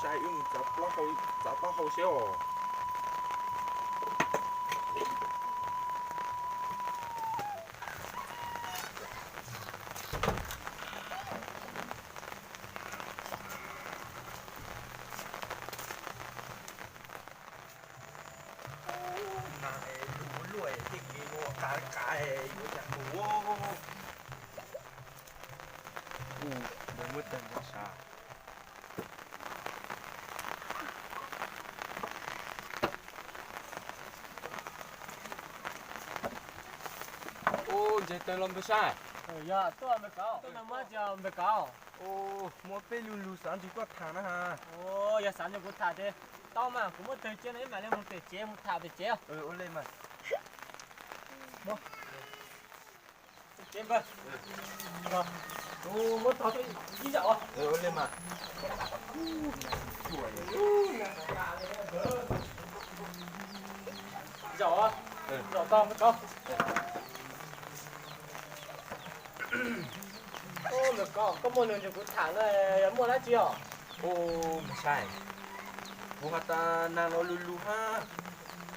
Saib wb mus txav taub hau, txav taub hau seb os. Nag es lug ua luaj es tej kev ua qav qav yuav cas mus. Ua, muab tag nrho sav. Ua, ntseg taws los npawg saib. Yog tuaj npawg kauv, tuaj npawg kauv. Ua, muaj peb lu lug xav nrug koj tham na has. Yog xav nrug kuv tham ces tau mas, kuv muab taws cia no ib mam li mus pem tsev, mus tham pem tsev. Ua li mas. Muab tog ib zaug. Zaum, zaum tog, muab tog. Ua, npawg kauv, koj muaj lug nrug kuv tham na, yog muaj dab tsi os? Ua, npawg saib, kuv has tas nag los lug lug hab,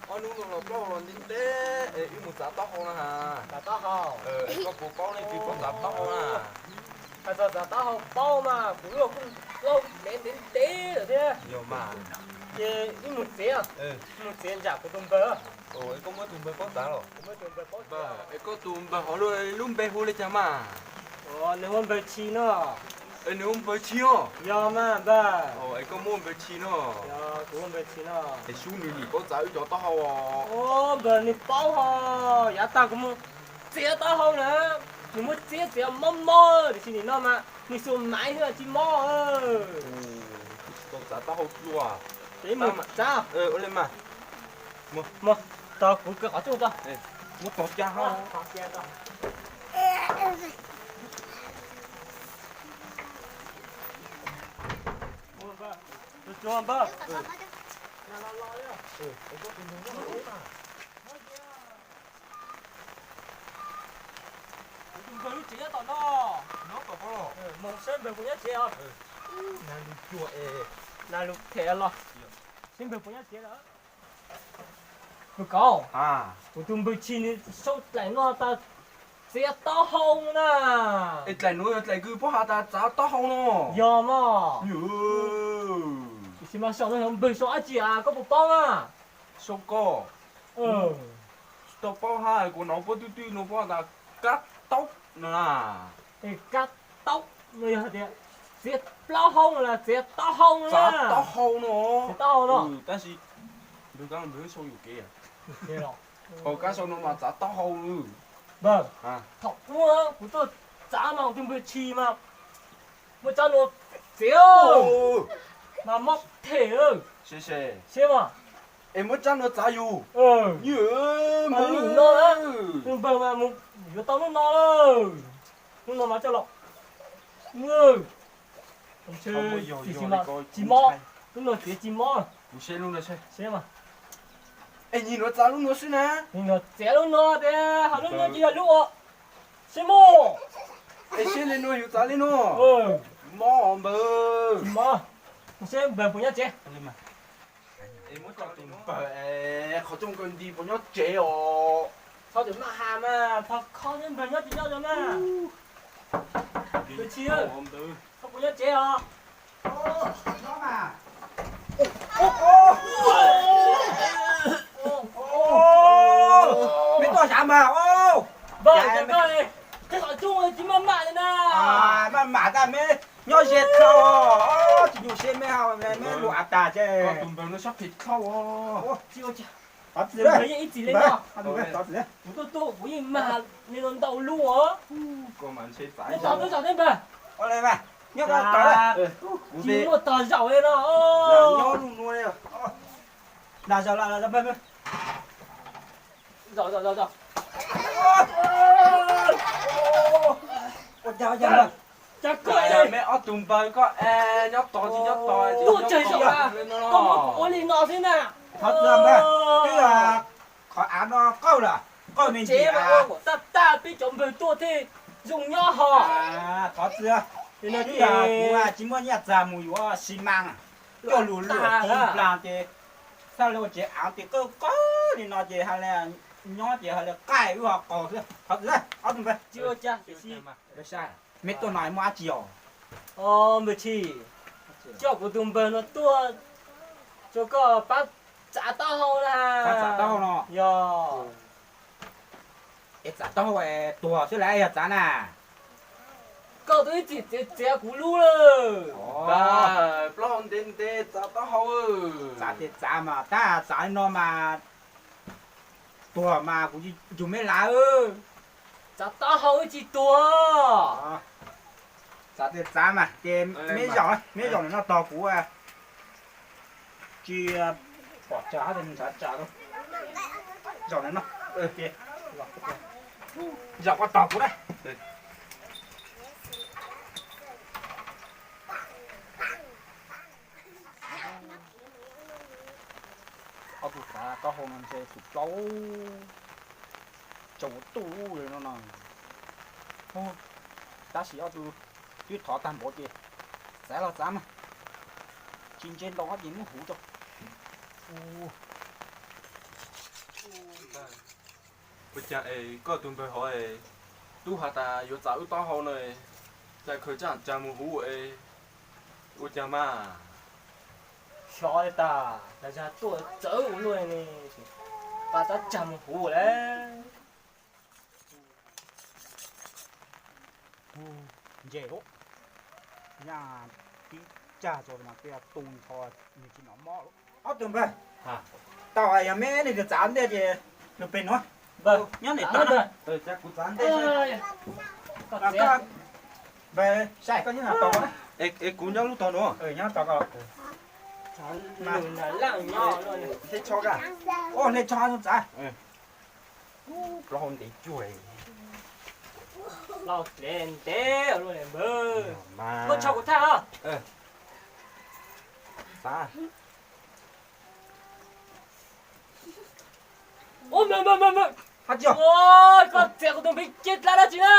ob nub no los plaub los ntev ntev es wb mus txav taub hau na has. Txav taub hau? Es koj puas paub leej twg paub txav taub hau na? Has txog txav taub hau paub mas kuv luaj kuj lauj ntev ntev ntev lawm thiab. Yog mas. Ces wb mus txiav, mus txiav ntsam kuv tus npawg. Es koj muab tus npawg paub txav los? Es koj tus npawg hov lub npe hu li cas mas? Nws hu npawg Tshis no. Nws hu npawg Tshis os? Yog mas npawg. Es koj muab npawg Tshis no? Kuv hu npawg Tshis no. Es sub nws nim paub txav wb cov taub hau os. Npawg nws paub hos, yav tag kuv mus txiav taub hau na, nws muab txiav txiav mob mob tiam sis nim no mas nws xuas maiv xwb tsis mob. Tsis tau txav taub hau dua. Ces mus txav. Ua li mas. Mus, tos kuv kaw qhov rooj tso. Muab tog caj hab. Tus npawg, tus npawg lub tsev nyob tom no. Moog saib npawg puas nyob tsev os. Nag lug cuag es, nag lug them los, saib npawg puas nyob tsev lawm. Npawg kauv, kuv tus npawg Tshis nws sau dlaim no tas txiav taub hau na. Es dlaim nuav yog dlaim kws puab has tas txav taub hau no? Yog mas. Tiam sis mas saum no yog npawg sau dlaim dlaim koj puas paub na? Sau koj? Tsis tau paub hab, kuv hnov puab twb twb nuav puab has tas kab taub no na. Es kab taub no yog hais tias txiav plaub hau no los txiav taub hau no? Txav taub hau no. Txiav taub hau no. Tab sis npawg kab, npawg sau yuam kev. Thaum kab sau no mas txav taub hau. Npawg, thaum ub kuv tuaj txav mas kuv tus npawg Tshis mas muab tsab nua txiav mas mob them. Seb mas. Es muab tsab nua txav yug? Nim no tus npawg mas mus yuav tau lub no lawm. Lub no mas coj los. Tiam sis mas tsis mob, lub no txiav tsis mob. Seb mas. Es nim nuav txav lub no xwb na. Nim nuav txiav lub no tias ho lub no ces yog lub ua. Seb mas. Es seb li no yus txav li no. Mob npawg. Seb npawg puas nyob tsev. Es muab tso tus npawg, qhov rooj kaw nti puas nyob tsev os. Txhob txwm maj has mas, thov kho seb npawg nyob tsis nyob rau mas. Tus Tshis, koj puas nyob tsev os? Mej tuaj sav mas. Npawg, koj qhov rooj tsis maj mam li na. Maj mam tag mej nyob ze dlhau, tsis yug seb mej hau mej luam tag ces. Tus npawg no sab phim dlhau. Tus npawg yeej ib txwm li no. Kuv tuaj tuaj kuv yeej mag li no ntau lub os. Tog tub zog thiab npawg. Tsis muaj tog zaum li no. Zaum zaum zaum zaum. Ua cas ua cas npawg? Cas koj, mej ob tug npawg koj nyob tog tsis nyob tog, tuaj tsawg zaum li no, koj muab kuv ua li no xwb na. Thov txim npawg, twb yog qhov av no qaug lawm, qaug me ntsis av. Tag tag peb cov npawg tuaj thiaj zoo nyob hos. Thov txim, twb yog kuv tsis muaj nyiaj txag mus yuav xi mas. Coj lus luam ti nplas ces txhaj li ua tsev av ces qawj qawj li no ces ha li nyob ces ha li qaij wb ho qaug xwb. Thov txim ob tug npawg. Meb tuaj no muaj dab tsi os? Npawg Tshis, coj kuv tus npawg no tuaj rau koj pab txav taub hau na. Pab txav taub hau no? Yog. Es txav taub hau es tuag xwb las yog txav na? Koj twb ib txwm txiav txiav kuv lub lawm. Plaub hau ntev ntev txav taub hau. Txav ces txav mas tab txav li no mas tuag mas kuv tsis nrug meb lav. Txav taub hau wb tsis tuag. Txav ces txav mas ces meb zaum, meb zaum no tog kuv tsis pom tsawg hab ntshav tsawg. Zaum no, zaum koj tog kuv na. Ob tug txav taub hau no ntshe tus plaub tsaus tuj li no no. Tab sis ob tug twb thov tag npaum ces txav los txav mas, tsis ntse ntau ces muab huv rau. Ua cas es koj tus npawg hov es tub has tas yuav txav wb taub hau no, cas khaws tsaj tsag mus huv es ua cas mas? Xyov li tas, tas zag tuaj txawv ua luaj ne, tas tsaj tsag mus huv lawm. Ntse lawm, nyaj tib tsag tso mas tej tu nrho nws tsis hnov mob lawm. Ob tug npawg, tau yog meb leej twg txav ntej ces lug pem nuav. Nyob ntawm tod. Npawg, saib koj nyob tod, kuv nyob lub tog nuav. Hle tsho, hle tsho txav. Plaub hau ntev cuag. Ntev ntev npawg, muab tsho kuv thaj os. Koj txiav kuv tus npawg caj dlaab dab tsi na?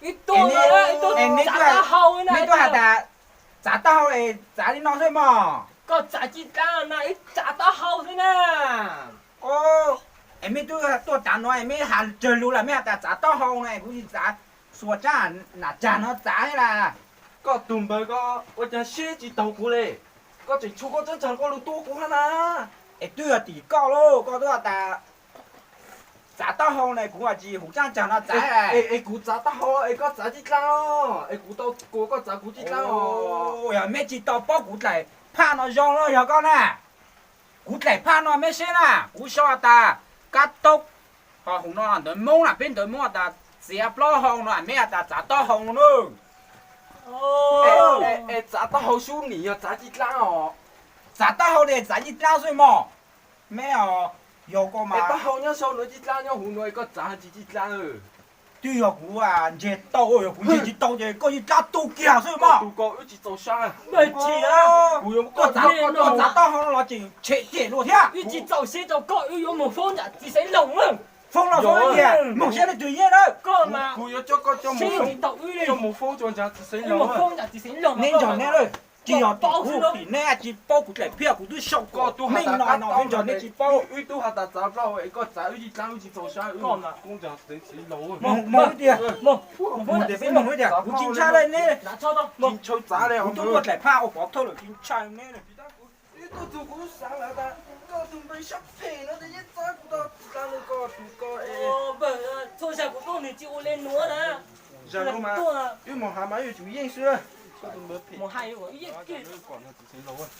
Ib tug, ib tug txav taub hau na. Meb tub has tas txav taub hau es txav li no xwb mog. Koj txav caj dlaab na, ib txav taub hau xwb na. Es meb tub tuaj tav nuav es meb has tsawg lug lawm, meb has tas txav taub hau na, kuv tsis txav, xuas tsab nam tsag no txav thiab las. Koj tus npawg ko ua cas siab tsis taug kuv li, koj tseem tshuav koj tsab tsag koj lug tuab kuv hab na. Es twb yog tim koj lauj, koj tub has tas txav taub hau na, kuv tsis huv tsab tsag no txav. Es kuv txav taub hau es koj txav caj dlaab, es kuv tau kuas koj txav kuv caj dlaab os. Yog meb tsis tau paub kuv dlaim phaj no zoo los yog koj na. Kuv dlaim phaj no meb saib na, kuv sau has tas kab taub, ho hauv no ntawv Moob na, peb ntawv Moob has tas txiav plaub hau no, meb has tas txav taub hau no na. Es txav taub hau sub nim yog txav caj dlaab os. Txav taub hau ces txav caj dlaab xwb mog. Meb os, yog koj mas taub hau nyob sau nuav caj dlaab nyob huv nuav koj txav tsis caj dlaab. Twb yog kuv ntseg tau, yog kuv ntseg tsis tau ces koj caj dlaab tu kiag xwb mog. Tus ko wb tsis txaus sab. Koj txav taub hau no los tseem tshem cem luag thiab. Wb tsis txaus siab rau koj, wb yuav mus foob nram txiv xeev laus. Foob los foob tiag, moog siab leej twg yeej na. Kuv yuav coj koj coj mus foob rau nram txiv xeev laus. Neb nrog neb, tsis yog tim kuv, tim neb tsis paub kuv dlaim phaj, kuv twb sau koj meej no no, neb nrog neb tsis paub. Wb tub has tas txav plaub hau es koj txav wb caj dlaab, wb tsis txaus sab, wb foob nram txiv xeev laus. Moog tias, moog tias peb moog tias kuv tsis ntshai li neb, tsis ntshai txav li, kuv tub tuaj dlaim phaj ua pov thawj lawm, tsis ntshai neb. Wb tuaj txug kuv xaav lawm tas koj tus npawg sab phem no ces yeej txav kuv tau txav li koj tus ko es. Txhua zaug kuv tuaj nws tsis ua li nuav na. Zaum no mas wb moog has mas wb yuav tsum yeej xwb. Koj tus npawg phem. Moog has, kom txiv xeev laus,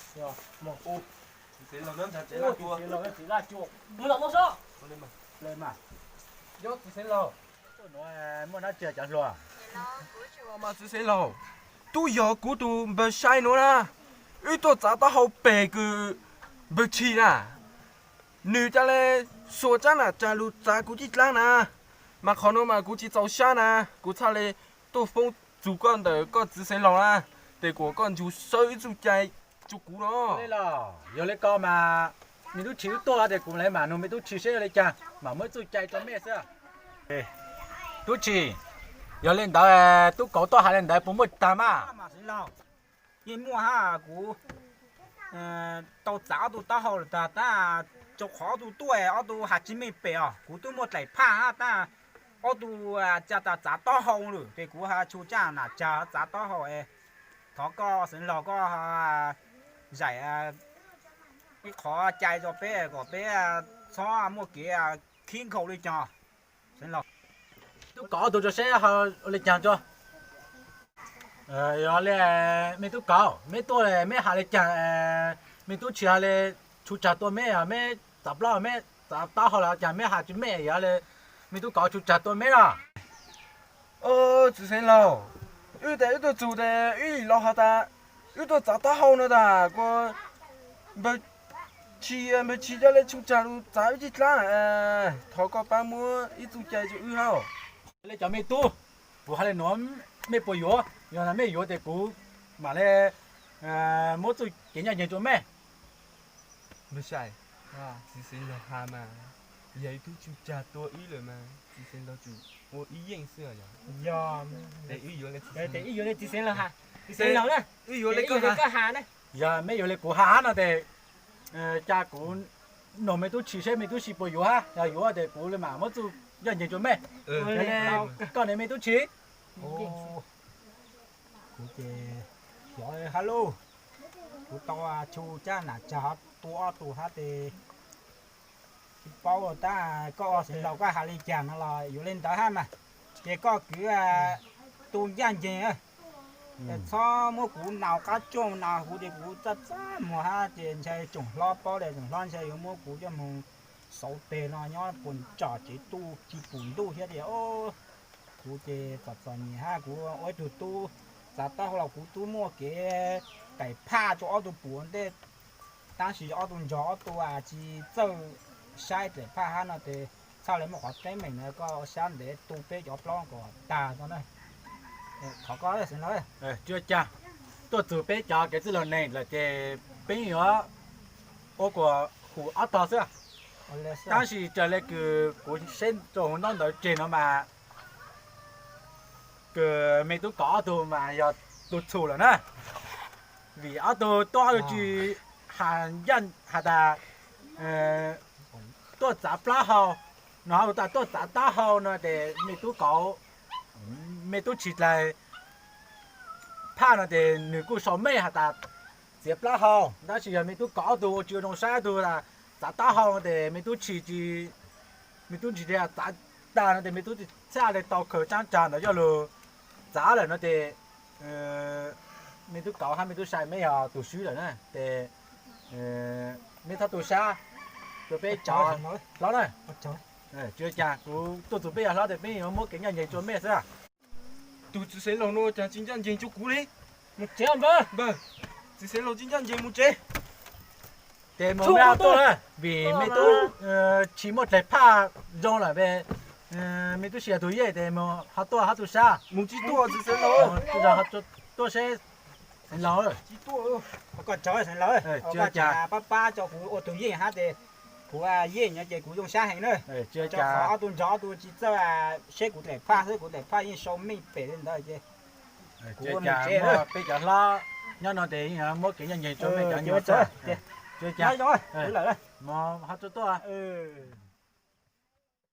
txiv xeev laus nyob ntawm tsev laj cua. Mus tom no saib. Nyob txiv xeev laus, muaj dab tsi cov hluas? Mas txiv xeev laus, tub yog kuv tus npawg sai nuav na, wb tuaj txav taub hau pem kws npawg Tshis na, nws ca le xuas tsab nam tsag lug txav kuv caj dlaab na, mas qhov nuav mas kuv tsis txaus sab na, kuv txhaj le tuaj foob txug koj ntawm koj txiv xeev laus na, tes kuas koj nrug sawb ib txuj cai rua kuv no. Yog li ko mas, me tub Tshis wb tuaj tes kuv le mam nug me tub Tshis seb yog li cas mam muab ib txuj cai rua mej xwb. Tub Tshis, yog li ntawd tub kauv tuaj has li ntawd puas muaj tag mas? Yeej muaj hab, kuv tau txav ob tug taub hau lawm tag, tab rau qhov ob tug tuaj ob tug has tsis meej pem os, kuv twb muaj daim phaj hab tab ob tug tsa tas txav taub hau lawm ces kuv has tshua tsaj nam tsag txav taub hau. Thov koj xeev laug koj zaim ib qho cai rau peb kom peb txhob muaj kev khib nkaus li cas. Xeev laug, tub kov ob tug tso seb ua li cas tso. Yog li, me tub kov, meb tuaj meb has li cas? Me tub tshis has li tshua tsag tua meb, meb txav plaub meb txav taub hau los cas meb has tsis meej, yog li me tub kov tshua tsag tua meb los? Txiv xeev laug, wb tes wb tuaj txug tes wb los has tas wb tuaj txav taub hau no tas kuas npawg tshis, npawg tshis coj li tshua tsag lug txav wb tij dlaab. Thov koj pab muab ib txuj cai rau wb hab. Li cov me tub, kuv has li nuav, mej puas yuav? Yog mej yuav tes kuv mam li muab txuj kev ncaj nceeg rua mej. Txiv xeev laug has mas, yog ib tug tshua tsag tua wb lawm mas txiv xeev laug tsum ua ib yeej xwb os. Yog, tes wb yuav li txiv xeev laug has, txiv xeev laug na, wb yuav li koj has na. Yog mej yuav li kuv has hab no tes, ca kuv noog me tub tshis seb me tub tshis puas yuav hab, yog yuav tes kuv li mam muab txuj ncaj nceeg rua mej. Koj ne me tub tshis? Kuv ces xyov hab lauj, kuv tau tshua tsaj nam tsag tua ob tug hab tes tsis paub tab koj xeev laug koj has li cas no los yuav li ntawd hab mas, ces koj kwv tu ncaj nceeg, txhob muab kuv nau qab tsooj nau kuv ces kuv txaj txaj muag hab ces ntshai tsoom hlob paub li tsoom hlob ntshai yuav muab kuv coj moog xauv teg no nyob puas tsom tsev tu tsis pum ntuj thiab tias. Kuv ces txom txom nyem hab kuv ua ib tug tub txav taub hau los kuv tub muaj kev daim phaj rua ob tug pum ua ntej, tab sis ob tug ntsog ob tug tsis txawj saib daim phaj hab no tes txhaj li muaj qhov teeb meem no koj sab ntev tu peb cov plaub kom tag no na. Thov koj xeev laug. Tsis ua cas, tuaj txug peb cov kev txwj laug neeg lawm ces peb yuav ua kuas hum ob tog xwb. Tab sis raws li kws kuv saib rau hauv ntaub ntawv tseg no mas, kws me tub kov ob tug mas yog tug txhum lawm na. Vim ob tug tuaj ob tug tsis has ncaj has tas tuaj txav plaub hau no, tas tuaj txav taub hau no tes me tub kov, me tub tshis dlais phaj no tes nws kuj sau mej has tas txiav plaub hau, tab sis yog me tub kov ob tug ua tsis ua zoo saib tug tas txav taub hau no tes me tub tshis tsis, me tub tshis tsis txav tag no tes me tub tshis txhaj li tau khaws tsaab tsag ntawd coj lug txav lawm no tes me tub kov hab me tub sai meb yog tug swb lawm na tes meb txhob tu sab rua peb cov hlob na. Tsis ua cas, kuv tuaj txug peb yog hlob tes peb yuav muab kev ncaj nceeg rua mej xwb. Tug txiv xeev laug no cas tsis ncaj nceeg rua kuv li. Txiv xeev laug tsis ncaj nceeg mus tsev. Ces mus mej tuaj, vim me tub tsis muaj dlaim phaj zoo lawm, me tub sis yog tug yeej tes mus ho tuaj hab tu sab. Mus tsis tuaj txiv xeev laug, tuaj seb xeev laug. Koj tsaug xeev laug, koj tsis pab pab tso kuv ua tug yeej hab tes kuv yeej no ces kuv zoo sab heev na. Tsis ua cas, ob tug ntsog ob tug tsis txawj seb kuv dlaim phaj xwb, kuv dlaim phaj yeej sau meej pem li ntawd ces kuv ua mus tsev. Peb cov hlob nyob no tes yeej muab kev ncaj nceeg rua mej cov nyuas xwb. Tsis ua cas, mus ho tuaj tuaj.